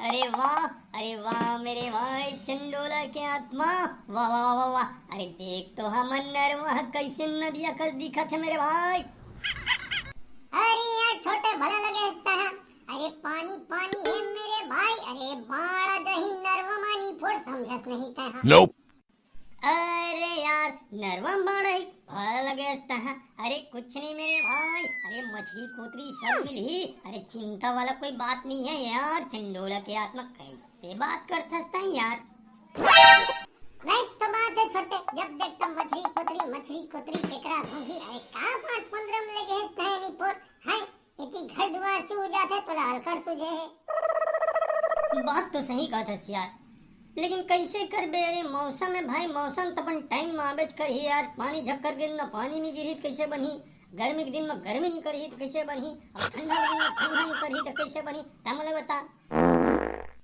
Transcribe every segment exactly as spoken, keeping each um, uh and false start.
अरे वाह, अरे वाह मेरे भाई चंडोला के आत्मा, वाह वाह वाह वाह वाह। अरे देख तो हमर नरवा ह कइसे नदिया कस दिखत हे मेरे भाई। अरे यार छोटे, भला लगे हंसता है। अरे पानी पानी है मेरे भाई। अरे बाड़ा जही नरवा मानी फोड़, समझस नहीं तै हा। Nope। अरे यार, नरवा बाड़ा ही भला लगे हंसता है। अरे कुछ नहीं मेरे भाई, अरे मछली कोतरी सब मिलही। अरे चिंता वाला कोई बात नहीं है यार, चंडोला के आत्मा कइसे बात करत हस तैं यार। नहीं तो बात है छोटे, जब देख तब मछली कोतरी, मछली कोतरी केकरा घूमी। अरे का पाँच पंद्रह में लगे हंसता है नी फोड़, हैं? एती घर दुवार चूह जाथे, तोला अलकड़ सूझे हे। बात तो सही कहत हस यार, लेकिन कइसे करबे? अरे मौसम हे भाई, मौसम त अपन टाइम म आबेच करही यार। पानी झक्कर के दिन म पानी नइ गिरही त कइसे बनही? गर्मी के दिन म गर्मी नइ करही त कइसे बनही? अब ठंडा के दिन म ठंडा नइ करही त कइसे बनही? तैं मोला बता।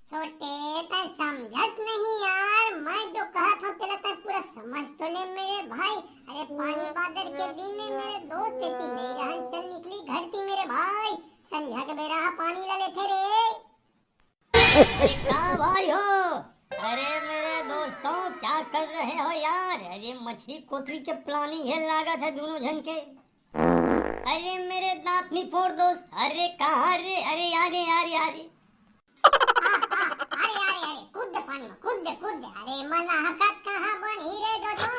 छोटे, तैं समझस नहीं यार, मैं जो कहत हूँ तेला तैं पूरा समझ तो ले मेरे भाई। अरे पानी बादर के दिन में मेरे दोस्त एती नहीं रहन, चल निकली घर ती मेरे भाई, संझा के बेरा ह पानी ला लेथे रे। अरे का भाई हो? अरे मेरे दोस्तों, क्या कर रहे हो यार? अरे मछली कोतरी के प्लानिंग हे लागत हे दूनों झन के। अरे मेरे दांत निपोर दोस्त, अरे कहाँ रे? अरे यार, यार, यार। आ, आ, अरे, अरे, अरे, कूद दे पानी में, कूद दे, कूद दे। अरे मना हकत कहाँ बनी रे जोजो?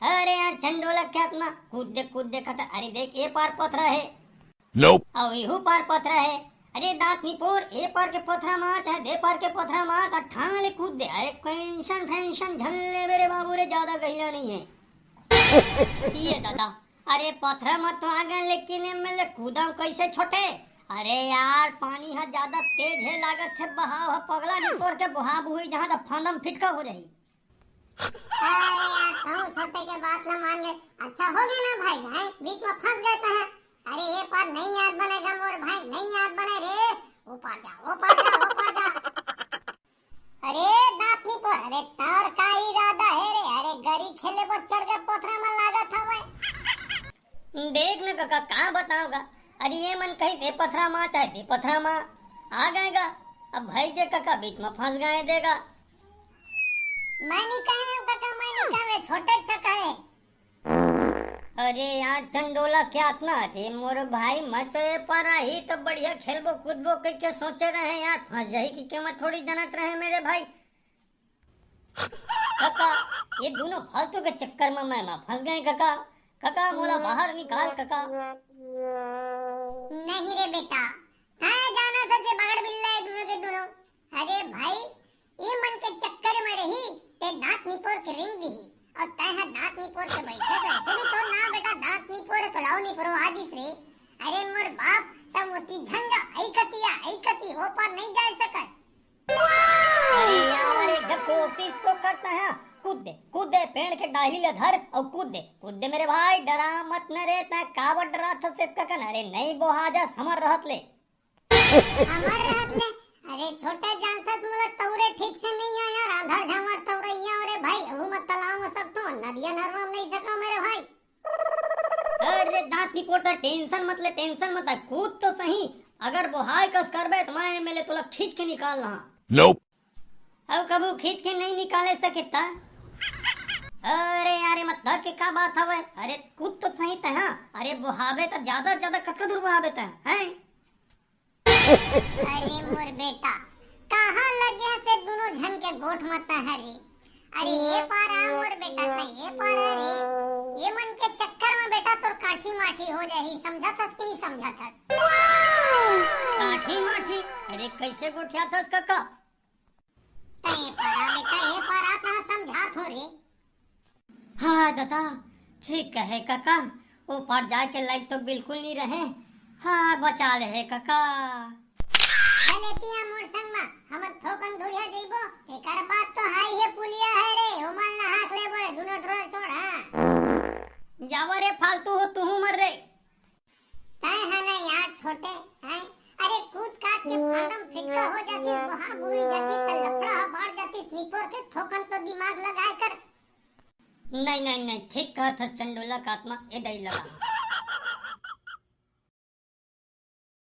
अरे यार चंडोला के आत्मा, कूद दे, कूद दे कहत हे। अरे देख, ए पार पथरा हे। Nope। अउ एहू पार पथरा हे। अरे दांत निपोर, ए पार के पथरा मा चाहे दे पार के पथरा मा, त ठान ले कूद दे। अरे टेंशन फेंशन झन ले मेरे बाबू रे, ज्यादा गहिरा नहीं हे। ये दादा, अरे पथरा मा तो आ गए, लेकिन एमे ले कूदव कइसे छोटे? अरे यार, पानी ह ज्यादा तेज हे, लागत हे बहाव ह पगला निपोर के बोहा बुही जहाँ त फांदम फिटका हो जाही। अरे यार, तू छोटे के बात ला मान गए। अच्छा हो गया ना भाई, हैं? बीच में फंस गए तो है। अरे ये पार नहीं याद बनेगा मोर भाई, नहीं याद बने रे। ऊपर जा, ऊपर जा, ऊपर जा। अरे दांत निपोर, अरे तोर का इरादा हे रे? अरे गरी खेले बर चढ़ के पथरा में लागत हवे। देख न कका, का बतावं गा। अरे ये मन कहिस ए पथरा मा चाहे दे पथरा मा, आ गए गा। अब भाई के कका बीच में फंस गए देगा। मैं नहीं कहे हूँ कका, मैं नहीं कहे, छोटे अच्छा कहे। अरे यार चंडोला के आत्मा, अरे मोर भाई, मैं तो ए पार आही तो बढ़िया खेलबो कूदबो कह के सोचे रहे यार, फंस जाही कि के मैं थोड़ी जानत रहे मेरे भाई। कका, ये दूनों फालतू के चक्कर में मैं, मैं फंस गए कका। कका, मोला बाहर निकाल कका। नहीं रे बेटा, तैं जानत हस ये बगड़ बिल्ला हे दूनों के दूनों। अरे भाई, ये मन के चक्कर में रही, ते दांत निपोर के रेंग दिही। अउ तैं ह दांत निपोर के बैठे, तो ऐसे भी तो ना बेटा, दांत निपोर, तो लाओ निपोर आदिस रे। अरे मोर बाप, तब मोती झंझा, ऐ कतिया, ऐ कती, वो पार नहीं जा सकस। अरे यार, एक ढक कोशिश तो करता है। कूद दे, कूद दे, पेड़ के डाली ले धर अउ कूद दे, कूद दे मेरे भाई, डरा मत न रे, तैं काबर डराथस एतका कन? अरे नहीं बोहा जास हमर रहत ले। हमर रहत ले? अरे छोटे जानथस मोला तौरे ठीक से नहीं आय यार, आंधर झांवर तौरइया रे भाई, अहू मत तलाव में सकथो, नदिया नरवा में नहीं सको मेरे भाई। अरे दांत निपोर, टेंशन मत ले, टेंशन मत ले, कूद तो सही। अगर बोहाय कस करबे त मैं एमे ले तोला खींच के निकाल लहा। Nope। अब कभू खींच के नहीं निकाले सके ता? अरे यार, ये मत के का बात हवे? अरे कूद तो सही तैं, हाँ? अरे बोहाबे त ज्यादा ज्यादा कतका दूर बोहाबे तैं, हैं? अरे मोर बेटा, कहाँ लगे से दूनों झन के गोठ मत है रे? अरे ये पार आ मोर बेटा, तैं ये पार आ रे। ये मन के चक्कर में बेटा तोर काठी माठी हो जाही, समझत हस कि नहीं समझत हस? काठी माठी? अरे कैसे गोठियात हस कका? तैं ये पार आ बेटा, ये पार आ, तहाँ समझात हो रे। हाँ ददा, ठीक कहे कका, ओ पार जाए के लायक तो बिल्कुल नहीं रहे। हाँ, बचा ले हे कका। चले तिया मोर संग मा, हमन थोकन दूरिया जइबो, तेकर बाद तो हाई हे पुलिया है रे, ओमन ला हाथ लेबो, दुनो डोर छोड़, हाँ। जावा रे फालतू हो, तुहू मर रे। तैं ह ना यार छोटे, हैं? अरे कूद काद के फांदम फिटका हो जातिस, बोहा बुई जातिस, त लफड़ा ह बाढ़ जातिस, निपोर के थोकन तो दिमाग लगाए कर। नहीं, नहीं, नहीं, ठीक कहत हस चंडोला का आत्मा, ए दई लगा।